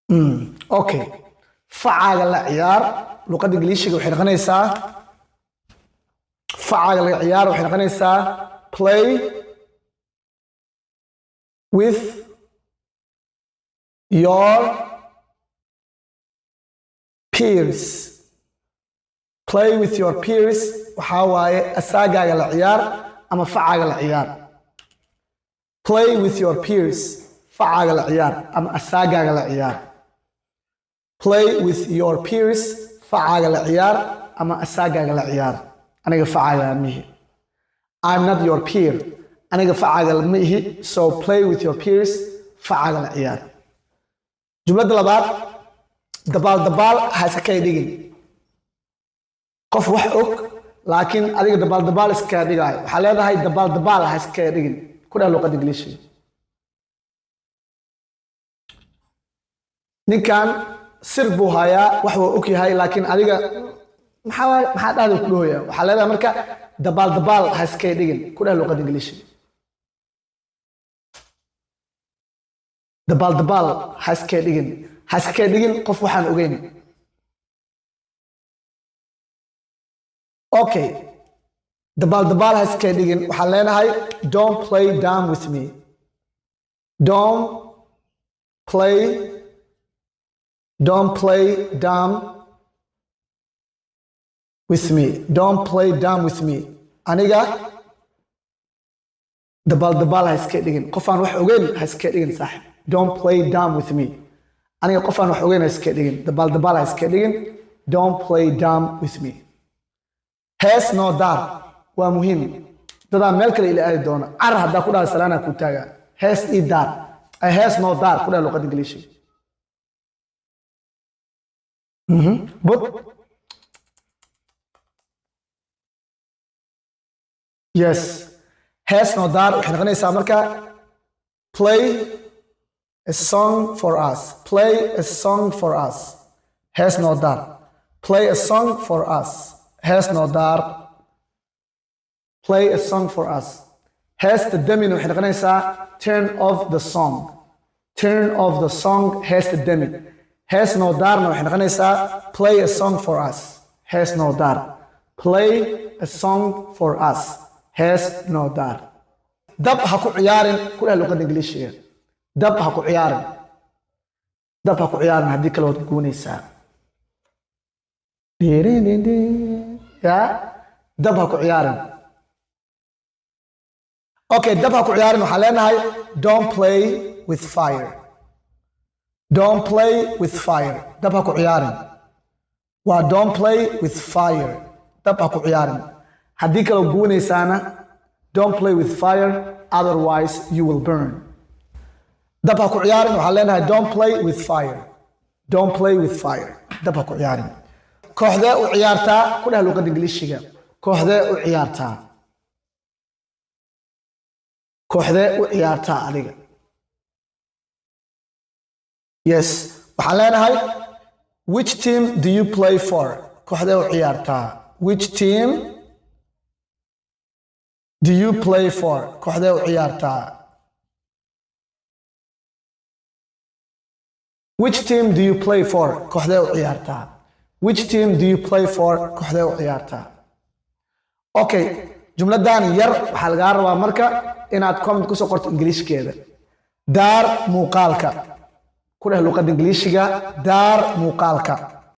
Okay, facaaga la ciyaar luqadda Ingiliishiga waxay noqonaysaa, facaaga la ciyaar waxay noqonaysaa play with your peers. Play with your peers waxaa waaye asaagaaga la ciyaar ama facaaga la ciyaar. Play with your peers, facaaga la ciyaar ama asaagaaga la ciyaar. Play with your peers, facaaga la ciyaar ama asaagaaga la ciyaar. Aniga facaaga ma ihi. I'm not your peer, aniga facaaga ma ihi. So play with your peers, facaaga la ciyaar. Jumladda labaad, dabaal dabaal ha iska kay dhigin. Qof wax og laakiin adiga dabaal dabaal iskaga dhigaayo, waxaa leedahay dabaal dabaal ha iskaga dhigin. Ku dheh luqadda Ingiliishiga. Ninkan sir buu hayaa, wax waa og yahay, laakiin adiga maxaa waay, maxaa dhahda ku dhahoya? Waxaa leedahay marka dabaal dabaal ha iskaga dhigin. Ku dheh luqadda Ingiliishiga. Dabaal dabaal ha iskaga dhigin, ha iskaga dhigin qof waxaan ogeyn. Okay, dabaal dabaal ha iskaga dhigin waxaan leenahay don't play dumb with me. Don't play, don't play dumb with me. Don't play dumb with me. Aniga dabaal dabaal ha iskaga dhigin, qof aan wax ogeyn ha iskaga dhigin saaxib. Don't play dumb with me. Aniga qof aan wax ogeyn ha iskaga dhigin, dabaal dabaal ha iskaga dhigin. Don't play dumb with me. Hees noo daar waa muhiim, dadaa meel kale ila aadi doona. Car haddaa ku dhaha salaana ku taaga. Hees ii daar, hees noo daar, ku dhaha luqadda Ingiliishiga. Bud. Yes, hees noo daar waxay noqonaysaa marka play a song for us. Play a song for us, hees noo daar. Play a song for us, hees noo daar. Play a song for us. Heesta damina waxay noqonaysaa turn off the song. Turn off the song, heesta dami. Hees noo daarna waxay noqonaysaa play a song for us, hees noo daar. Play a song for us, hees noo daar. Dab ha ku ciyaarin, ku dheh luqadda Ingiliishiga. Dab ha ku ciyaarin, dab ha ku ciyaarin, haddii kale waad guunaysaa. Ya, dab ha ku ciyaarin. Okay, dab ha ku ciyaarin waxaan leenahay don't play with fire. Don't play with fire, dab ha ku ciyaarin waa don't play with fire, dab ha ku ciyaarin, haddii kale guunaysaana. Don't play with fire, otherwise you will burn. Dab ha ku ciyaarin waxaan leenahay don't play with fire. Don't play with fire, dab ha ku ciyaarin. Kooxdee u ciyaartaa? Ku dheh luqadda Ingiliishiga. Kooxdee u ciyaartaa? Kooxdee u ciyaartaa adiga? Yes, waxaan leenahay which team do you play for? Kooxdee u ciyaartaa? Which team do you play for? Kooxdee u ciyaartaa? Which team do you play for? Kooxdee u ciyaartaa? Which team do you play for? Kooxdee u ciyaartaa? Okay, jumladan yar waxaa lagaa rabaa marka inaad comment kusoo qorto Ingiliishkeeda. Daar muuqaalka, ku dheh luqadda Ingiliishiga. Daar muuqaalka.